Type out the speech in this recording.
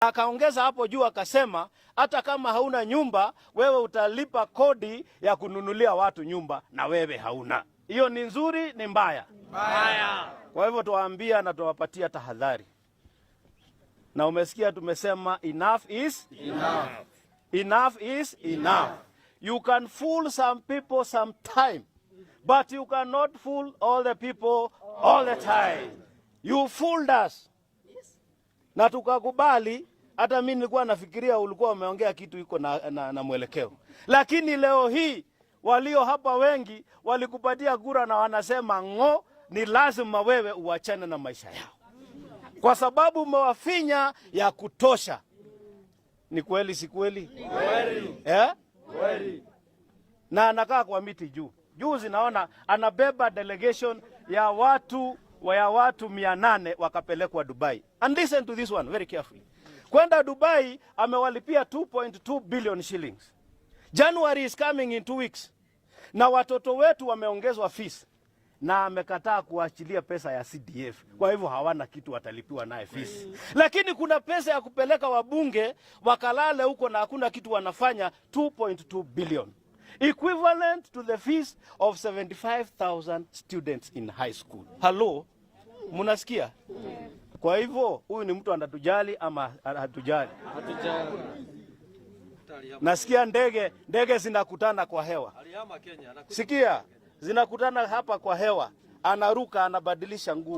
Akaongeza hapo juu akasema hata kama hauna nyumba wewe utalipa kodi ya kununulia watu nyumba na wewe hauna. Hiyo ni nzuri, ni mbaya? Mbaya. Kwa hivyo tuwaambia na tuwapatia tahadhari, na umesikia tumesema enough is enough. Enough is enough. You can fool some people sometime, but you cannot fool all the people all the time. You fooled us na tukakubali. Hata mimi nilikuwa nafikiria ulikuwa umeongea kitu iko na mwelekeo, lakini leo hii walio hapa wengi walikupatia kura na wanasema ng'o, ni lazima wewe uachane na maisha yao kwa sababu umewafinya ya kutosha. Ni kweli si kweli? Kweli. Eh? Kweli. Na anakaa kwa miti juu. Juzi naona anabeba delegation ya watu 800 wakapelekwa Dubai. And listen to this one very carefully. Kwenda Dubai amewalipia 2.2 billion shillings. January is coming in 2 weeks. Na watoto wetu wameongezwa fees na amekataa kuachilia pesa ya CDF. Kwa hivyo hawana kitu watalipiwa naye fees. Lakini kuna pesa ya kupeleka wabunge wakalale huko na hakuna kitu wanafanya, 2.2 billion, equivalent to the fees of 75,000 students in high school. Hello, munasikia? Kwa hivyo huyu ni mtu anatujali ama hatujali? Hatujali. Nasikia ndege zinakutana kwa hewa. Alihama Kenya. Sikia, zinakutana hapa kwa hewa, anaruka, anabadilisha nguo.